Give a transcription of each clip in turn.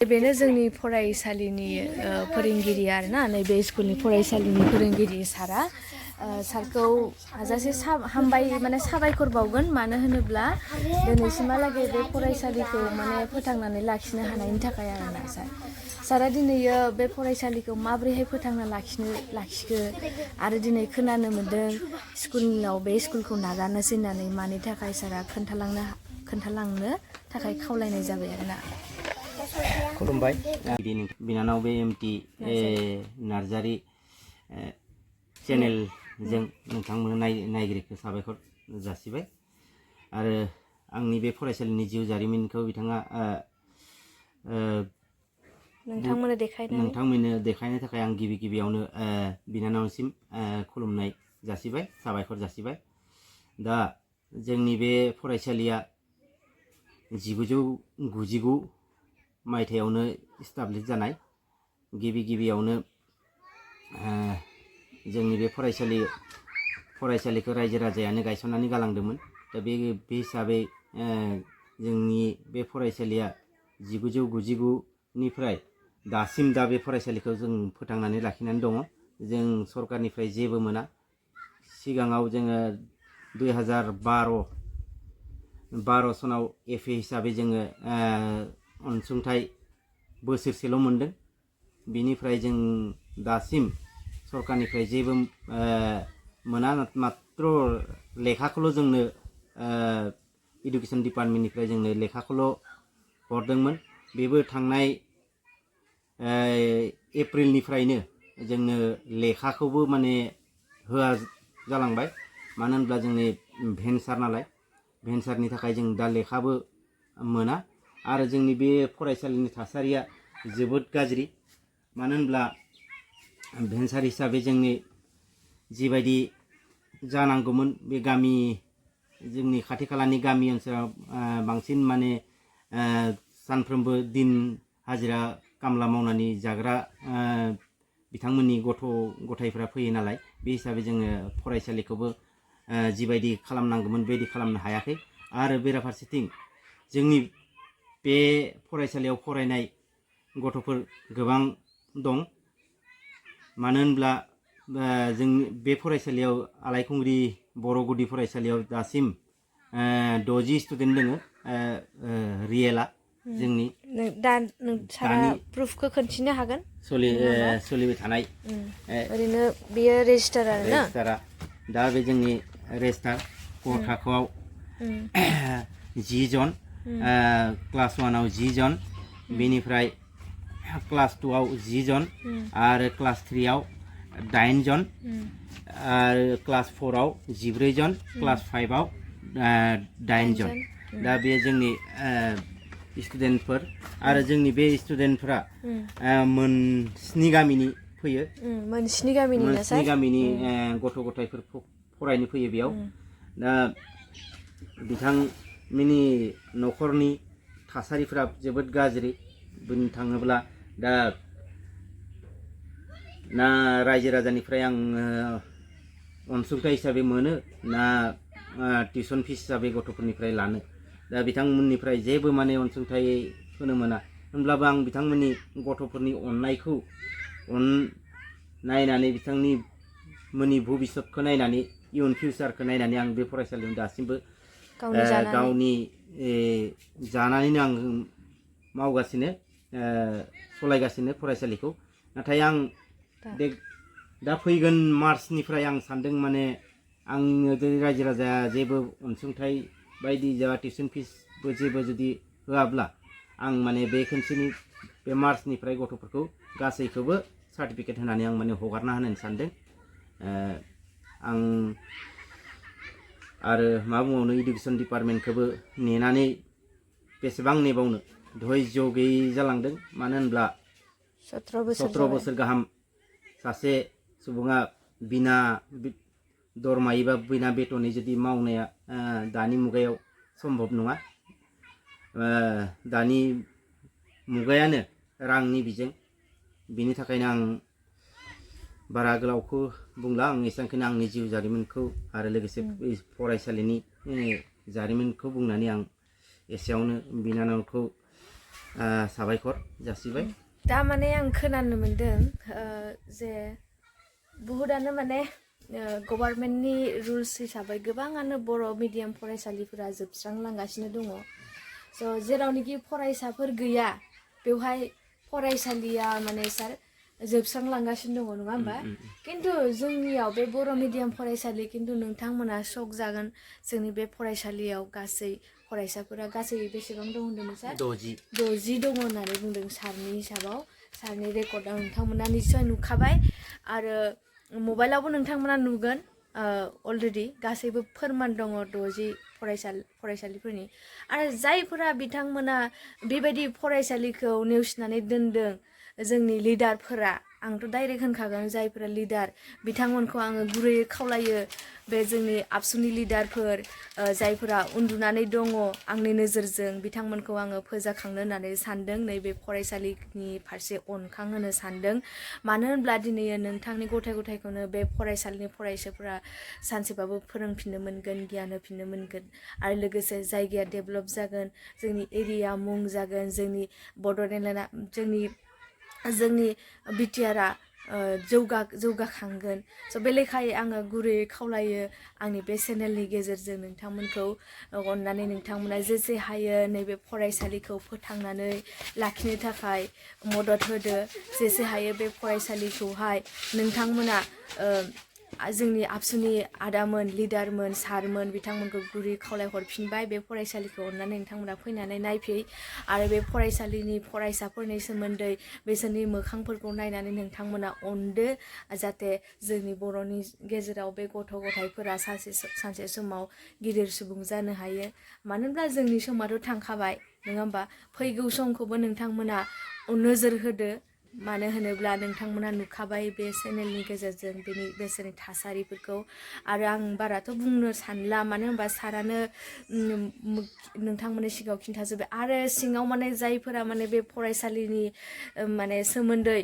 बेनो जोंनि फरायसालिनि फोरोंगिरि आरोना नैबे स्कुलनि फरायसालिनि फोरोंगिरि सारा सारखौ हाजासे हामबाय माने साबायखर बावगोन मानो होनोब्ला दिनैसिमहालागै बे फरायसालिखौ माने फोथांनानै लाखिनो हानायनि थाखाय आरोना सारा दिनैयो बे फरायसालिखौ माबोरैहाय फोथांना लाखिखो आरो दिनै खोनानो मोन्दों स्कुलाव बे स्कुलखौ नागारनोसै होननानै मानि थाखाय सारा खोन्थालांनो थाखाय खावलायनाय जाबाय आरोना। खुलुमबाय बिनानाव बे एमटि नार्जारि चेनेलजों नोंथांमोन नायगिरिखौ साबायखर जासिबाय आरो आंनि बे फरायसालिनि जिउ जारिमिनखौ बिथाङा नोंथांमोननो देखायनो थाखाय आं गिबियावनो बिनानावसिम खुलुमनाय जासिबाय साबायखर जासिबाय। दा जोंनि बे फरायसालिया 1999 मायथाइयावनो इस्टाब्लिश जानाय गिबियावनो जोंनि बे फरायसालिखौ रायजो राजायानो गायसननानै गालांदोंमोन। दा बे हिसाबै जोंनि बे फरायसालिया 1999 निफ्राय दासिम दा बे फरायसालिखौ जों फोथांनानै लाखिनानै दङ। जों सरकारनिफ्राय जेबो मोना। सिगाङाव जोङो 2012 सनाव एफए हिसाबै जोङो अनसुंथाइ बोसोरसेल' मोनदों। बिनिफ्राय जों दासिम सरकारनिफ्राय जेबो मोना मात्र लेखाखौल' जोंनो इडुकेसन डिपार्टमेन्टनिफ्राय जोंनो लेखाखौल' हरदोंमोन। बेबो थांनाय एप्रिलनिफ्रायनो जोंनो लेखाखौबो माने होआ जालांबाय। मानो होनब्ला जोंनि भेन्सार नालाय भेन्सारनि थाखाय जों दा लेखाबो मोना आरो जोंनि बे फरायसालिनि थासारिया जोबोद गाज्रि। मानो होनब्ला भेन्सार हिसाबै जोंनि जिबायदि जानांगौमोन बे जोंनि खाथि खालानि गामि ओनसोलाव बांसिन माने सानफ्रोमबो दिन हाजिरा खामला मावनानै जाग्रा बिथांमोननि गथ' गथायफ्रा फैयो नालाय बे हिसाबै जोङो फरायसालिखौबो जिबायदि खालामनांगौमोन बेबायदि खालामनो हायाखै। आरो बेराफारसेथिं जोंनि बे फरायसालियाव फरायनाय गथ'फोर गोबां दं। मानो होनब्ला जोंनि बे फरायसालियाव आलायखुंग्रि बर' गुदि फरायसालियाव दासिम 60 स्टुडेन्ट दङ। रियेला जोंनि सारा प्रुफखौ खोन्थिनो हागोन सोलिबाय थानाय ओरैनो बेयो रेजिस्टार आरोना दा बे जोंनि रेजिस्टार क थाखोआव 10 जन, क्लास 1आव 10 जन, बेनिफ्राय क्लास 2आव 10 जन आरो क्लास 3आव 8 जन आरो क्लास 4आव 14 जन, क्लास 5आव 8 जन। दा बे जोंनि स्टुडेन्टफोर आरो जोंनि बे स्टुडेन्टफोरा मोन 7 गामिनि फैयो। मोन 7 गामिनि गथ' गथायफोर फरायनो फैयो बेयाव। दा बिथांमोननि न'खरनि थासारिफोरा जोबोद गाज्रि बुंनो थाङोब्ला। दा ना रायजो राजानिफ्राय आं अनसुंथाइ हिसाबै मोनो ना टिउसन फिस हिसाबै गथ'फोरनिफ्राय लानो। दा बिथांमोननिफ्राय जेबो माने अनसुंथाइ होनो मोना। होनब्लाबो आं बिथांमोननि गथ'फोरनि अननायखौ नायनानै बिथांमोननि भबिष्यतखौ नायनानै इयुन फिउचारखौ नायनानै आं बे फरायसालियाव दासिमबो गावनि जानानैनो आं मावगासिनो सलायगासिनो फरायसालिखौ। नाथाय आं दा फैगोन मार्चनिफ्राय आं सानदों माने आङो रायजो राजाया जेबो अनसुंथाइ बायदि जा टिउसन फिसबो जेबो जुदि होआब्ला आं माने बे खनसेनि बे मार्चनिफ्राय गथ'फोरखौ गासैखौबो सार्टिफिकेट होनानै आं माने हगारना होनो सानदों। आं आरो मा बुंबावनो इडुकेसन डिपार्टमेन्टखौबो नेनानै बेसेबां नेबावनो धैर्य गैयै जालांदों। मानो होनब्ला 17 बोसोर गाहाम सासे सुबुङा बिना दरमायै बा बिना बेतनै जुदि मावनाया दानि मुगायाव सम्भब नङा। दानि मुगायानो रांनि बिजों। बिनि थाखायनो आं बारा गोलावखौ बुंला। आं एसेबांखिनि आंनि जिउ जारिमिनखौ आरो लोगोसे फरायसालिनि जारिमिनखौ बुंनानै आं एसेयावनो बिनानावखौ साबायखर जासिबाय दा माने आं खोनानो मोनदों जे बुहुदानो माने गभार्नमेन्टनि रुल्स हिसाबै गोबाङानो बर' मिडियाम फरायसालिफोरा जोबस्रांलांगासिनो दङ स' जेरावनोखि फरायसाफोर गैया बेवहाय फरायसालिया माने सार जोबस्रांलांगासिनो दङ नङा होमबा खिन्थु जोंनियाव बे बर' मिडियाम फरायसालि खिन्थु नोंथांमोना शक जागोन जोंनि बे फरायसालियाव गासै फरायसाफोरा गासै बेसेबां दं होनदोंमोन सार 60 दङ होननानै बुंदों सारनि हिसाबाव सारनि रेकर्डआव नोंथांमोना निश्चय नुखाबाय आरो मबाइलावबो नोंथांमोना नुगोन अलरेडि गासैबो फोरमान दङ 60 फरायसालिफोरनि आरो जायफोरा बिथांमोना बेबायदि फरायसालिखौ नेवसिनानै दोनदों जोंनि लिडारफोरा आंथ' डाइरेक्ट होनखागोन जायफोरा लिडार बिथांमोनखौ आङो गुरैयै खावलायो बे जोंनि आबसुनि लिडारफोर जायफोरा उन्दुनानै दङ आंनि नोजोरजों बिथांमोनखौ आङो फोजाखांनो होननानै सानदों नैबे फरायसालिनि फारसे अनखांहोनो सानदों मानो होनब्ला दिनै नोंथांनि गथायखौनो बे फरायसालिनि फरायसाफोरा सानसेबाबो फोरोंफिननो मोनगोन गियान होफिननो मोनगोन आरो लोगोसे जायगाया डेभेलप जागोन जोंनि एरिया मुं जागोन जोंनि बड'लेण्डआ जोंनि बिटिआरआ जौगाखांगोन स' बे लेखायै आङो गुरैयै खावलायो आंनि बे चेनेलनि गेजेरजों नोंथांमोनखौ अननानै नोंथांमोना जेसे हायो नैबे फरायसालिखौ फोथांनानै लाखिनो थाखाय मदद होदो जेसे हायो बे फरायसालिखौहाय नोंथांमोना जोंनि आबसुनि आदामोन लिडारमोन सारमोन बिथांमोनखौ गुरै खावलायहरफिनबाय बे फरायसालिखौ अननानै नोंथांमोना फैनानै नायफै आरो बे फरायसालिनि फरायसाफोरनि सोमोन्दै बिसोरनि मोखांफोरखौ नायनानै नोंथांमोना अनदो जाहाथे जोंनि बर'नि गेजेराव बे गथ' गथायफोरा सानसे समाव गिदिर सुबुं जानो हायो मानो होनब्ला जोंनि समाथ' थांखाबाय नङा होमबा फैगौ समखौबो नोंथांमोना नोजोर होदो मानो होनोब्ला नोंथांमोना नुखाबाय बे चेनेलनि गेजेरजों बेनि बेसोरनि थासारिफोरखौ आरो आं बाराथ' बुंनो सानला मानो होनबा सारानो नोंथांमोननि सिगाङाव खिन्थाजोब्बाय आरो सिङाव माने जायफोरा माने बे फरायसालिनि माने सोमोन्दै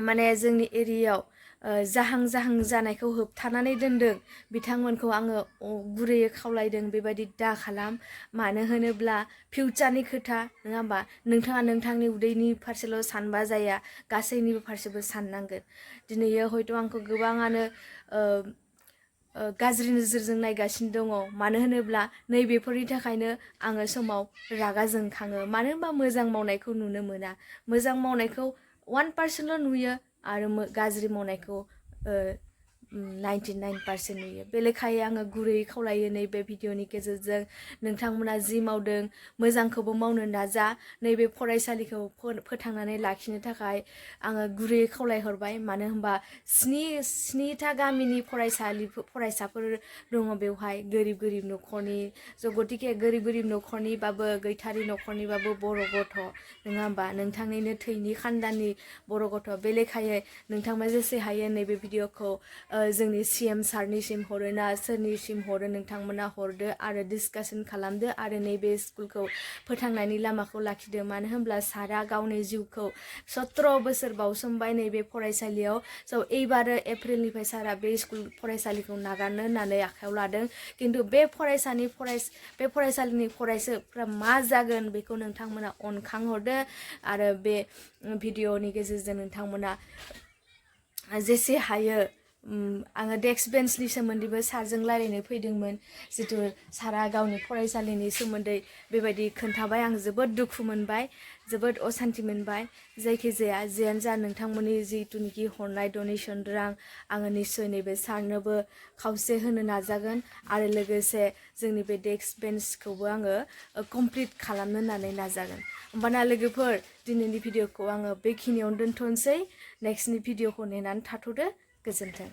माने जोंनि एरियायाव जाहां जानायखौ होबथानानै दोनदों बिथांमोनखौ आङो गुरैयै खावलायदों बेबायदि दा खालाम मानो होनोब्ला फिउचारनि खोथा नङा होमबा नोंथाङा नोंथांनि उदैनि फारसेल' सानबा जाया गासैनिबो फारसेबो साननांगोन दिनै हयथ' आंखौ गोबाङानो गाज्रि नोजोरजों नायगासिनो दङ मानो होनोब्ला नैबेफोरनि थाखायनो आङो समाव रागा जोंखाङो मानो होनबा मोजां मावनायखौ नुनो मोना मोजां मावनायखौ 1% नुयो आरो गाज्रि मावनायखौ 99% नुयो बे लेखायै आङो गुरैयै खावलायो नैबे भिडिअनि गेजेरजों नोंथांमोना जि मावदों मोजांखौबो मावनो नाजा नैबे फरायसालिखौ फोथांनानै लाखिनो थाखाय आङो गुरैयै खावलायहरबाय मानो होनबा स्निथा गामिनि फरायसाफोर दङ बेवहाय गोरिब न'खरनि ज' गतिके गोरिब न'खरनिबाबो गैथारि न'खरनिबाबो बर' गथ' नङा होमबा नोंथांनिनो थैनि खानदानि बर' गथ' बे लेखायै नोंथांमोना जेसे हायो नैबे भिडिअखौ जोंनि CM सारनिसिम हरो ना सोरनिसिम हरो नोंथांमोना हरदो आरो डिसकासन खालामदो आरो नैबे स्कुलखौ फोथांनायनि लामाखौ लाखिदो मानो होनब्ला सारा गावनि जिउखौ 17 बोसोर बावसोमबाय नैबे फरायसालियाव स' एबार एप्रिलनिफ्राय सारा बे स्कुल फरायसालिखौ नागारनो होननानै आखायाव लादों खिन्थु बे फरायसालिनि फरायसाफोरा मा जागोन बेखौ नोंथांमोना अनखांहरदो आरो बे भिडिअनि गेजेरजों नोंथांमोना जेसे हायो आङो डेस्क बेन्चनि सोमोन्दैबो सारजों रायलायनो फैदोंमोन जितु सारा गावनि फरायसालिनि सोमोन्दै बेबायदि खोन्थाबाय आं जोबोद दुखु मोनबाय जोबोद असान्ति मोनबाय जायखिजाया जियानो जा नोंथांमोननि जितुनिखि हरनाय डनेसन रां आङो निस्सय नैबे सारनोबो खावसे होनो नाजागोन आरो लोगोसे जोंनि बे डेस्क बेन्चखौबो आङो कमप्लिट खालामनो होननानै नाजागोन होमबाना लोगोफोर दिनैनि भिडिअखौ आङो बेखिनियावनो दोनथ'नोसै नेक्स्टनि भिडिअखौ नेनानै थाथ'दो गोजोन्थों